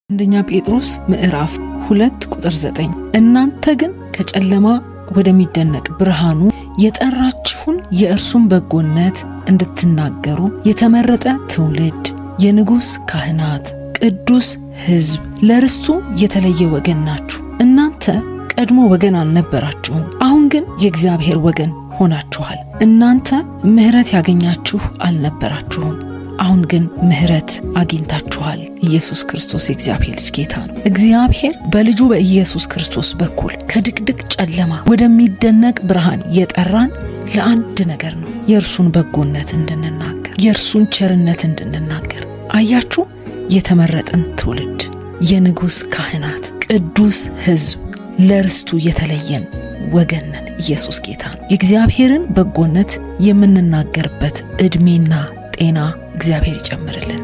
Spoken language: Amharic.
አንደኛ ጴጥሮስ ምዕራፍ 2 ቁጥር 9፣ እናንተ ግን ከጨለማ ወደሚደነቅ ብርሃኑ የጠራችሁን የእርሱን በጎነት እንድትናገሩ የተመረጠ ትውልድ፣ የንጉሥ ካህናት፣ ቅዱስ ሕዝብ፣ ለርስቱ የተለየ ወገን ናችሁ። እናንተ ቀድሞ ወገን አልነበራችሁም፣ አሁን ግን የእግዚአብሔር ወገን ሆናችኋል። እናንተ ምሕረት ያገኛችሁ አልነበራችሁም፣ አሁን ግን ምሕረት አግኝታችኋል። ኢየሱስ ክርስቶስ የእግዚአብሔር ልጅ ጌታ ነው። እግዚአብሔር በልጁ በኢየሱስ ክርስቶስ በኩል ከድቅድቅ ጨለማ ወደሚደነቅ ብርሃን የጠራን ለአንድ ነገር ነው፣ የእርሱን በጎነት እንድንናገር፣ የእርሱን ቸርነት እንድንናገር። አያችሁ፣ የተመረጥን ትውልድ፣ የንጉሥ ካህናት፣ ቅዱስ ሕዝብ፣ ለርስቱ የተለየን ወገን ነን። ኢየሱስ ጌታ ነው። የእግዚአብሔርን በጎነት የምንናገርበት ዕድሜና ጤና እግዚአብሔር ይጨምርልን።